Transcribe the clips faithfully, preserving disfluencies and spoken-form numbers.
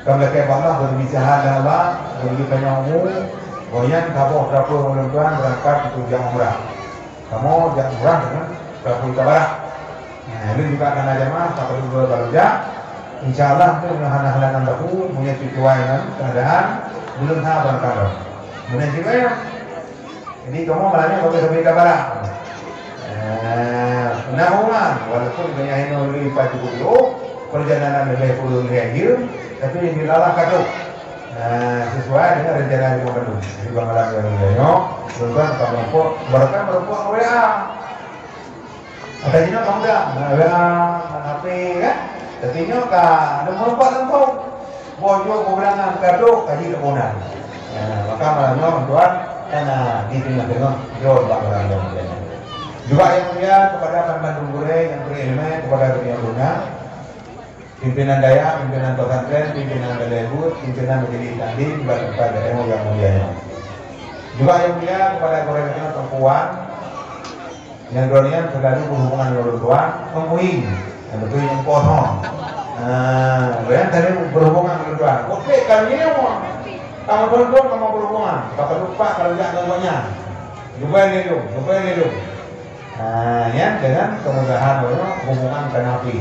Kon lakée bak Allah, beureumisaha lé Allah, beureugi panyang umu, goh nyan saboh drapeue ulôn tuan beurangkat untuk jak umrah. Kamoe jak umrah deungon drapeue ita barak. Nah, ulôn juga kana jamaah, ka padub dua kalau jak. Insya Allah tu meunyoe hana halangan baku, meunyoe sesuai ngon keuadaan, ulôn ha beurangkat lom. Meunyoe sigoe, jadi kamoe malam nyoe bagus sampai ka barak. Eh, na uman, walaupun banyak yang lebih empat puluh, perjalanan lebih puluh lebih jam, tapi yang dilalah kacau. Nah, sesuai dengan rencana yang bandum. Jadi bang malam yang mulia nyoe, tuan-tuan ka meureumpok, bahkan meureumpok W A. Ada jinoe kamu dah, nah, W A, H P kan? Tapi nyoe ka, ada meureumpok langsung. Boh jua peubilangan ka trok, ka jeuet keunan. Ya, maka malam nyoe, tuan, kana di tengah-tengah, jauh bak orang yang mulia. Juga yang mulia kepada ban bandum gurée nyang bri ileumèe kepada dunia dunia, pimpinan dayah, pimpinan pesantren, pimpinan balai buet, pimpinan majelis taklim, bak teumpat ilmu yang mulia nyoe. Juga yang mulia kepada gurée-gurée perempuan, nyang droeneuh nyan selalu berhubungan ngon ulôn tuan, ngon muhim. Nyang beutôi nyang poh nyoe. Ah, droeneuh nyan selalu berhubungan ngon ulôn tuan. Oke, kalau nyoe, kamoe tuan-tuan kamoe berhubungan. Ka padub pat kalau jak ngon gobnyan. Leubeh lé lôn, leubeh lé lôn. Ah, nyan dengan kemudahan nyoe hubungan ka na pi.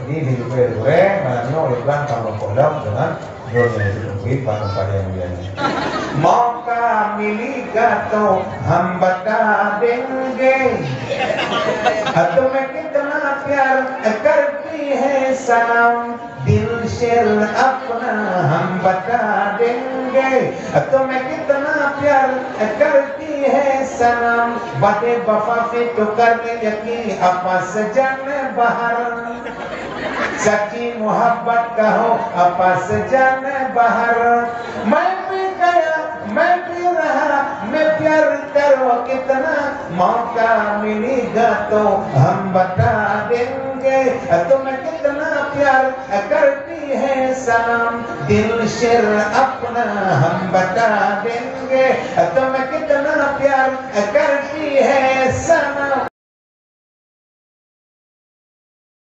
Jadi, di leubeh gurée, malam nyoe ulôn tuan ka meureumpok lom deungon droeneuh nyang teupeue bak teumpat yang mulia nyoe. Mauka mili gato hamba ta denge. Atau mungkin teuna piar karti hai sanam. Dil sher apna hamba ta denge. Atau mungkin teuna piar karti hai sanam. Bade bafa fi tukar yaki apa sejan bahar. Sachi muhabbat ka ho apa sejan bahar. Main bhi kaya, main bhi raha, main pyar karo kitna, mauka mili gato hamba ta denge. Tum kitna pyar karti hai sanam, dil sher apna hamba ta denge. Tum kitna pyar karti hai sanam.